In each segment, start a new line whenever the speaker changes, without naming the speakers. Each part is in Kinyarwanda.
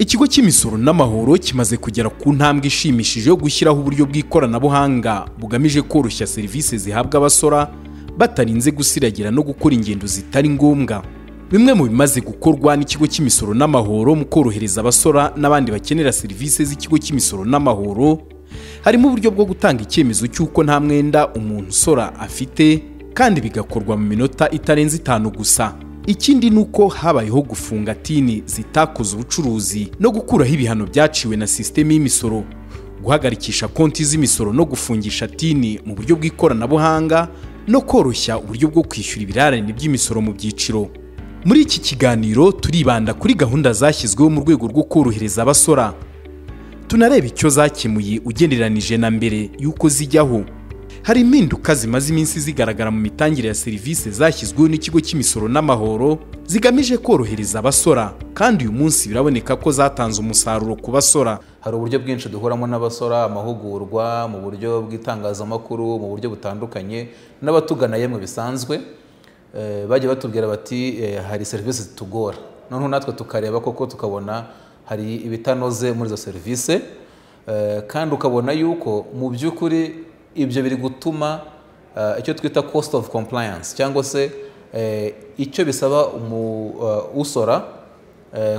Ikigo cy'Imisoro n'Amahoro kimaze kugera ku ntambwe ishimishije yo gushyiraho uburyo bw'ikoranabuhanga bugamije koroshya serivisi zihabwa abasora batarinze gusiragira no gukora ingendo zitari ngombwa. Bimwe mu bimaze gukorwa n'ikigo cy'Imisoro n'Amahoro mu korohereza abasora n'abandi bakenera serivisi z'ikigo cy'Imisoro n'Amahoro harimo uburyo bwo gutanga icyemezo cy'uko nta mwenda umuntu usora afite, kandi bigakorwa mu minota itarenze 5 gusa. Ikindi nuko habayeho gufunga tini zitakoze ubucuruzi no gukuraho ibihano byaciwe na sisiteme y'imisoro, guhagarikisha konti z'imisoro no gufungisha tini mu buryo bw'ikoranabuhanga no koroshya uburyo bwo kwishyura ibirarane by'imisoro mu byiciro. Muri iki kiganiro turibanda kuri gahunda zashyizweho mu rwego rwo korohereza abasora, tunareba icyo zakemuye ugereranije na mbere y'uko zijyaho. Hari impinduka zimaze iminsi zigaragara mu mitangire ya serivisi zashyizweho n'ikigo cy'Imisoro n'Amahoro zigamije korohereza abasora, kandi uyu munsi biraboneka ko zatanze umusaruro ku basora.
Hari uburyo bwinshi duhuramo n'abasora, amahugurwa mu buryo bw'itangazamakuru, mu buryo butandukanye, n'abatugana yemwe bisanzwe bagiye batubwira bati hari serivisi zitugora, noneho natwe tukareba koko tukabona hari ibitanoze muri izo serivisi, kandi ukabona yuko mu by'ukuri ibyo biri gutuma icyo twita cost of compliance, cyangwa se icyo bisaba usora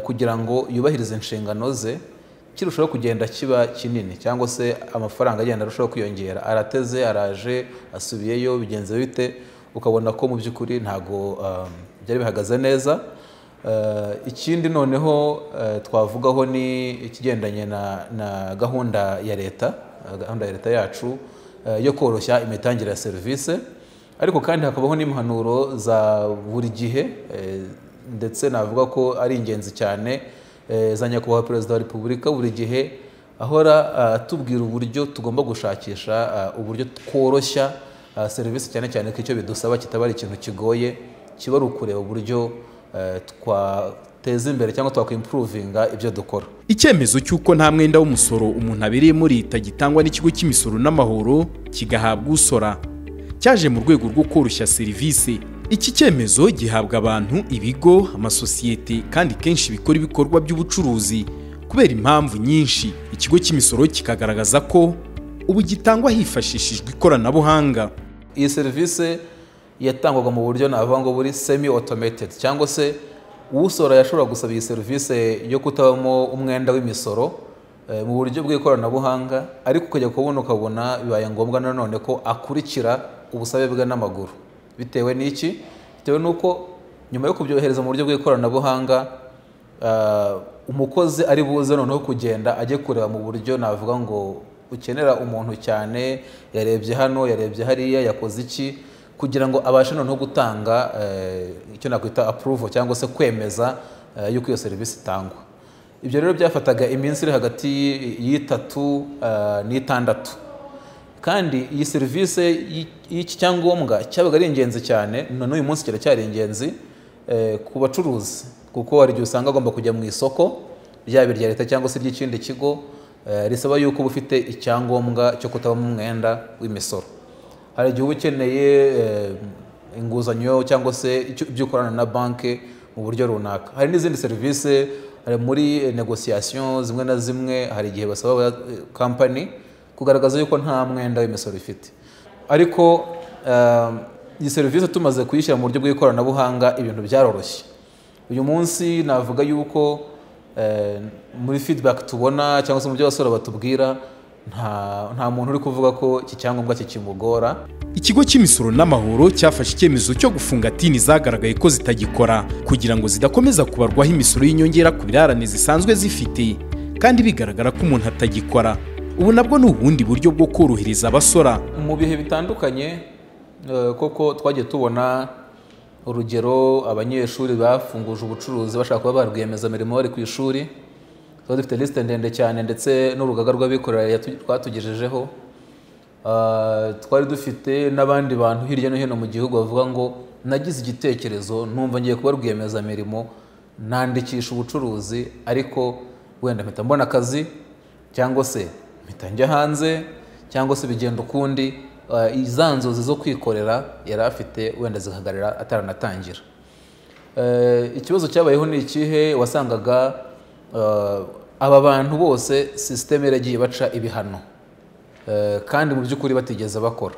kugira ngo yubahirize inshingano ze kirushaho kugenda kiba kinini, cyangwa se amafaranga agenda arushaho kwiyongera, arateze, araje, asubiyeyo, bigenze bite, ukabona ko mu by'ukuri ntago byari bihagaze neza. Ikindi noneho twavugaho ni ikigendanye na gahunda ya leta, gahunda ya leta yacu yo koroshya imitangire ya serivisi, ariko kandi hakabaho n'impanuro za buri gihe, ndetse navuga ko ari ingenzi cyane, za Nyakubahwa Perezida wa Repubulika buri gihe ahora atubwira uburyo tugomba gushakisha uburyo tworoshya serivisi, cyane cyane ko icyo bidusaba kitaba ari ikintu kigoye, kiba ari ukureba uburyo twateza imbere cyangwa twakimprovinga ibyo dukora.
Icyemezo cy'uko nta mwenda w'umusoro umuntu abereyemo leta gitangwa n'ikigo cy'Imisoro n'Amahoro kigahabwa usora cyaje mu rwego rwo koroshya serivisi. Iki cyemezo gihabwa abantu, ibigo, amasosiyete kandi kenshi bikora ibikorwa by'ubucuruzi kubera impamvu nyinshi. Ikigo cy'imisoro kikagaragaza ko ubu gitangwa hifashishijwe ikoranabuhanga.
Iyi serivisi yatangwaga mu buryo navuga ngo buri semi automated, cyangwa se usora yashobora gusaba iyi serivisi yo kutabamo umwenda w'imisoro mu buryo bw'ikoranabuhanga, ariko ukajya kubona ukabona bibaye ngombwa nanone ko akurikira ubusabe bwe n'amaguru. Bitewe n'iki? Bitewe n'uko nyuma yo kubyohereza mu buryo bw'ikoranabuhanga, umukozi ari buze noneho kugenda ajye kureba mu buryo navuga ngo ukenera umuntu cyane, yarebye hano, yarebye hariya, yakoze iki, kugira ngo abashe noneho gutanga icyo nakwita approval, cyangwa se kwemeza yuko iyo serivisi itangwa. Ibyo rero byafataga iminsi iri hagati y'3 n'6, kandi iyi serivisi y'iki cyangombwa cyabaga ari ingenzi cyane, none uyu munsi kiracyari ingenzi ku bacuruzi, kuko hari igihe usanga agomba kujya mu isoko ryaba irya leta cyangwa se iry'ikindi kigo, risaba yuko uba ufite icyangombwa cyo kutabamo umwenda w'imisoro. Hari igihe uba ukeneye inguzanyo cyangwa se ibyo ukorana na banki mu buryo runaka. Hari n'izindi serivisi, hari muri negociation zimwe na zimwe, hari igihe basaba company kugaragaza yuko nta mwenda w'imisoro ifite. Ariko iyi serivisi tumaze kuyishyira mu buryo bw'ikoranabuhanga ibintu byaroroshye. Uyu munsi navuga yuko muri feedback tubona cyangwa se mu byo abasora batubwira, nta muntu uri kuvuga ko iki cyangombwa kikimugora.
Ikigo cy'Imisoro n'Amahoro cyafashe icyemezo cyo gufunga tini zagaragaye ko zitagikora kugira ngo zidakomeza kubarwaho imisoro y'inyongera ku birarane zisanzwe zifite, kandi bigaragara ko umuntu atagikora. Ubu nabwo ni ubundi buryo bwo korohereza abasora.
Mu bihe bitandukanye koko twagiye tubona urugero abanyeshuri bafunguje ubucuruzi bashaka kuba ba rwiyemezamirimo bari ku ishuri, twari dufite liste ndende cyane, ndetse n'urugaga rw'abikorera rwatugejejeho. Twari dufite n'abandi bantu hirya no hino mu gihugu bavuga ngo nagize igitekerezo numva ngiye kuba rwiyemezamirimo, nandikisha ubucuruzi, ariko wenda mpita mbona akazi, cyangwa se mpita njya hanze, cyangwa se bigenda ukundi, za nzozi zo kwikorera yari afite wenda zihagarara ataranatangira. Ikibazo cyabayeho ni ikihe? Wasangaga Aba bantu bose system yaragiye baca ibihano, kandi mu by'ukuri batigeze bakora.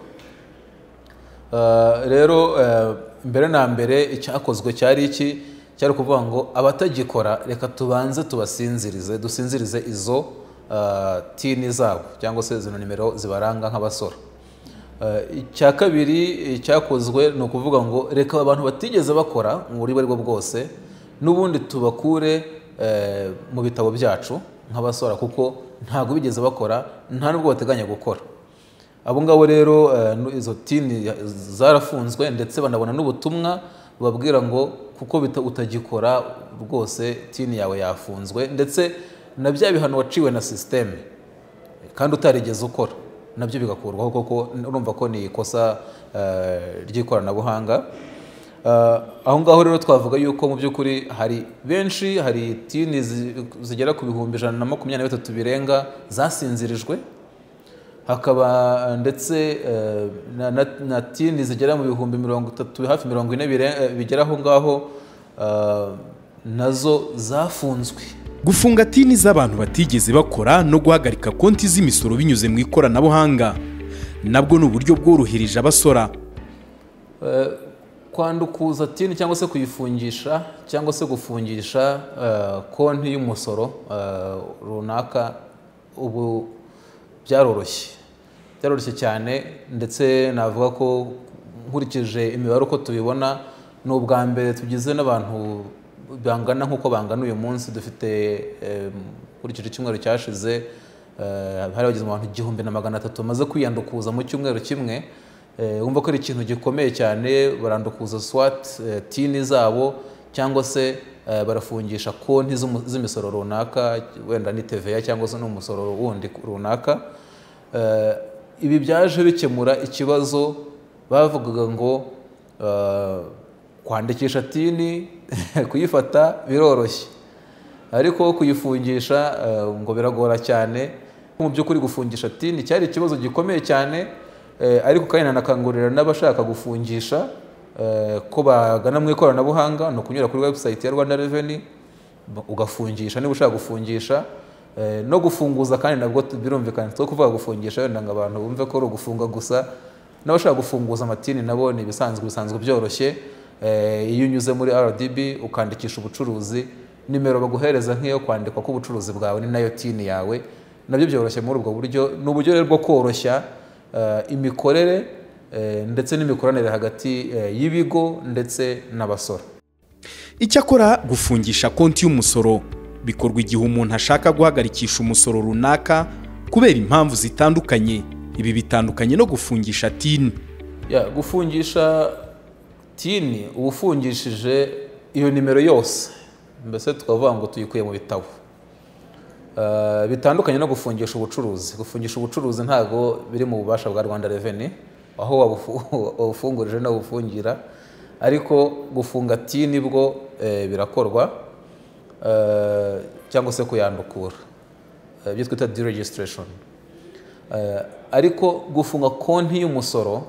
Rero mbere na mbere icyakozwe cyari iki? Cyari kuvuga ngo abatagikora reka tubanze tubasinzirize, dusinzirize izo tini zabo cyangwa se zino nimero zibaranga nk'abasora. Icya kabiri cyakozwe ni ukuvuga ngo reka abantu batigeze bakora mu buryo aribwo bwose n'ubundi tubakure mu bitabo byacu nk'abasora, kuko ntabwo bigeze bakora, nta nubwo bateganya gukora. Abo ngabo rero izo tini zarafunzwe, ndetse banabona n'ubutumwa babwira ngo kuko utagikora rwose tini yawe yafunzwe, ndetse na bya bihano waciwe na systeme kandi utarigeze ukora nabyo bigakurwaho, koko urumva ko ni ikosa ry'ikoranabuhanga. Aho ngaho rero twavuga yuko mu by'ukuri hari benshi, hari tini zigera ku 123,000 birenga zasinzirijwe, hakaba ndetse na tini zigera mu 30,000 hafi 40 bigera aho ngaho nazo zafunzwe.
Gufunga tini z'abantu batigeze bakora no guhagarika konti z'imisoro binyuze mu ikoranabuhanga nabwo ni uburyo bworohereje abasora.
Kwandukuza tini cyangwa se kuyifungisha cyangwa se gufungisha konti y'umusoro runaka ubu byaroroshye cyane, ndetse navuga ko nkurikije imibare uko tubibona ni ubwa mbere tugize n'abantu bangana nk'uko bangana uyu munsi. Dufite nkurikije icyumweru cyashize hari bageze mu bantu 1300 bamaze kwiyandukuza mu cyumweru kimwe. Wumva ko ari ikintu gikomeye cyane, barandukuza SWAT tini zabo cyangwa se barafungisha konti z'imisoro runaka, wenda ni TVA cyangwa se n'umusoro wundi runaka. Ibi byaje bikemura ikibazo bavugaga ngo kwandikisha tini kuyifata biroroshye, ariko kuyifungisha ngo biragora cyane. Mu by'ukuri gufungisha tini cyari ikibazo gikomeye cyane, ariko kandi nanakangurira n'abashaka gufungisha ko bagana mu ikoranabuhanga, no kunyura kuri website ya Rwanda Revenue ugafungisha niba ushaka gufungisha, no gufunguza kandi nabwo birumvikana. Two kuvuga gufungisha wenda ngo abantu bumve ko ari ugufunga gusa, n'abashaka gufunguza amatini nabo ni ibisanzwe byoroshye. Iyo unyuze muri RDB ukandikisha ubucuruzi, nimero baguhereza nk'iyo kwandikwa k'ubucuruzi bwawe ni nayo tini yawe, nabyo byoroshye muri ubwo buryo. Ni uburyo rero bwo koroshya imikorere ndetse n'imikoranire hagati y'ibigo ndetse n'abasora.
Icyakora gufungisha konti y'umusoro bikorwa igihe umuntu ashaka guhagarikisha umusoro runaka kubera impamvu zitandukanye. Ibi bitandukanye no gufungisha tini.
Gufungisha tini uba ufungishije iyo nimero yose, mbese tukavuga ngo tuyikuye mu bitabo. Bitandukanye no gufungisha ubucuruzi. Gufungisha ubucuruzi ntago biri mu bubasha bwa Rwanda Revenue, aho wabufungurije no gufungira, ariko gufunga tini bwo birakorwa cyangwa se kuyandukura, ibyo twita deregistration. Ariko gufunga konti y'umusoro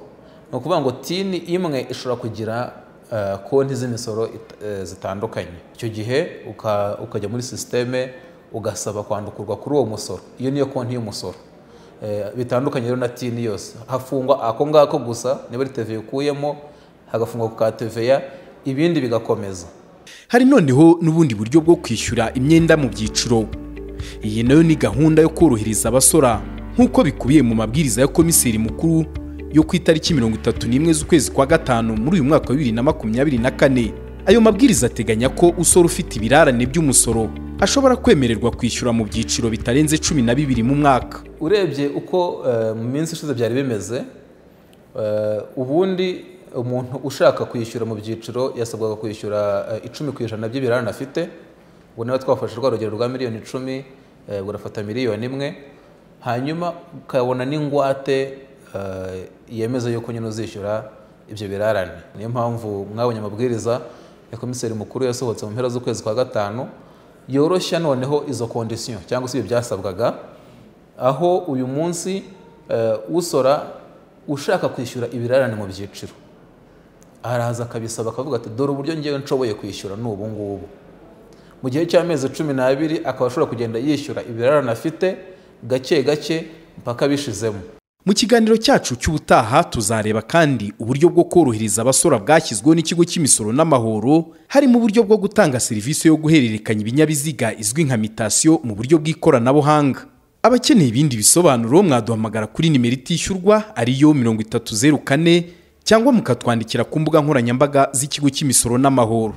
ni ukuvuga ngo tini imwe ishobora kugira konti z'imisoro zitandukanye. Icyo gihe ukajya muri systeme ugasaba kwandukurwa kuri uwo musoro, iyo niyo konti y'umusoro. Bitandukanye rero na tini yose, hafungwa ako ngako gusa, niba ari TVA ukuyemo hagafungwa ku ka TVA, ibindi bigakomeza.
Hari noneho n'ubundi buryo bwo kwishyura imyenda mu byiciro. Iyi nayo ni gahunda yo korohereza abasora nk'uko bikubiye mu mabwiriza ya komiseri mukuru yo ku itariki 31 z'ukwezi kwa gatanu muri uyu mwaka wa 2024. Ayo mabwiriza ateganya ko usora ufite ibirarane by'umusoro ashobora kwemererwa kwishyura mu byiciro bitarenze 12 mu mwaka.
Urebye uko mu minsi ishize byari bimeze, ubundi umuntu ushaka kwishyura mu byiciro yasabwaga kwishyura 10% by'ibirarane afite. Ubwo niba twafashe rwa rugero rwa miliyoni 10, urafata miliyoni 1, hanyuma ukabona n'ingwate yemeza yuko nyine uzishyura ibyo birarane. Niyo mpamvu mwabonye amabwiriza ya komiseri mukuru yasohotse mu mpera z'ukwezi kwa gatanu yoroshya noneho izo condition cyangwa se ibyo byasabwaga, aho uyu munsi usora ushaka kwishyura ibirarane mu byiciro araza akabisaba akavuga ati dore uburyo ngewe nshoboye kwishyura ni ubu ngubu. Mu gihe cy'amezi 12 akaba ashobora kugenda yishyura ibirarane afite gake gake mpaka bishizemo.
Mu kiganiro cyacu cy'ubutaha tuzareba kandi uburyo bwo korohereza abasora bwashyizweho n'Ikigo cy'Imisoro n'Amahoro, harimo uburyo bwo gutanga serivisi yo guhererekanya ibinyabiziga izwi nka mutation mu buryo bw'ikoranabuhanga. Abakeneye ibindi bisobanuro mwaduhamagara kuri nimero itishyurwa ariyo 3004 cyangwa mukatwandikira ku mbuga nkoranyambaga z'Ikigo cy'Imisoro n'Amahoro.